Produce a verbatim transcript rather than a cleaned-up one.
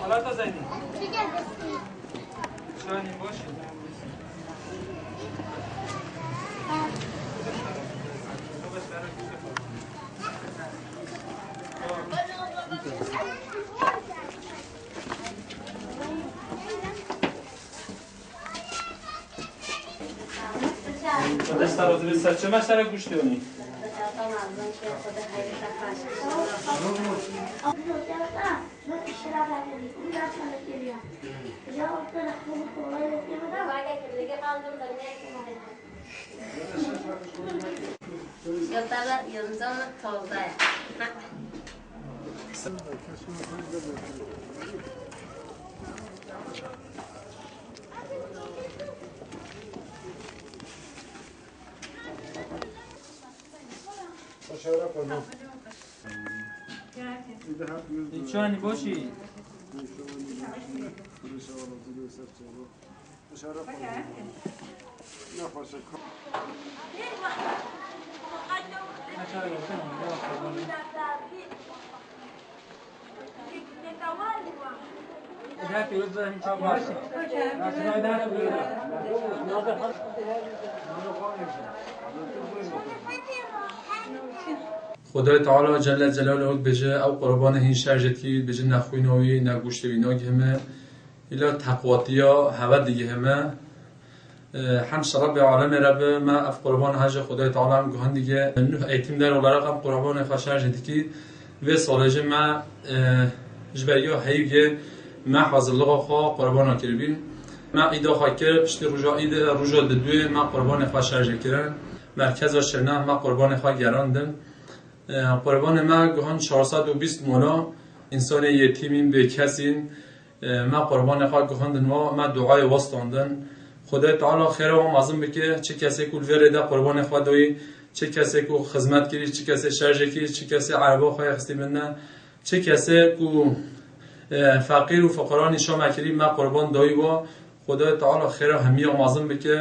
Lata Zeynep. Şahin, boş. Desta razı bir serçe meşere kuştu yani. Yolda yolumuz ama tolda ya. Başarı koyma. Çani boşi. Başarı koyma. Ne başarı? Xwedayê Teala Celle Celaluhu dibêje, ew qurbanê hîn şerjê dikî, dibêje ne xwîna wî, ne goştê wî nagihime. Îla teqwatiya hewe digihime. E, hemd ji Rebbê alemê re be, me ev qurban hejê Xwedayê Teala em guhandiye. Nuh eğitim der olarak em qurbanê xwe şerjê dikî. Vê salê jî me, e, ji beriya heyvgê me hazirliğa xwe qurbana kiribîn. Me îda xwe kir, piştî roja îdê, roja diduyê me qurbanê xwe şerjê kirin. Merkeza Şirnex me qurbanê xwe gerandin. E, qurbanê me guhan çar sed û bîst mona, însanê yetîmîn, bêkesîn, e, me qurbanê xwe guhandin wa, me duayê westandin. Xwedê Teala xêra wan mezin bike, çi kesê ku li vê rê de qurbanê xwe dayî, çi kesê ku xizmet kirî, çi kesê şerjê kirî, çi kesê ereba xwe yê xistî bin ne, çi kesê ku, e, feqîr û fiqira nîşa me kirî, me qurban dayî wa, Xwedê Teala xêra hemiya mezin bike.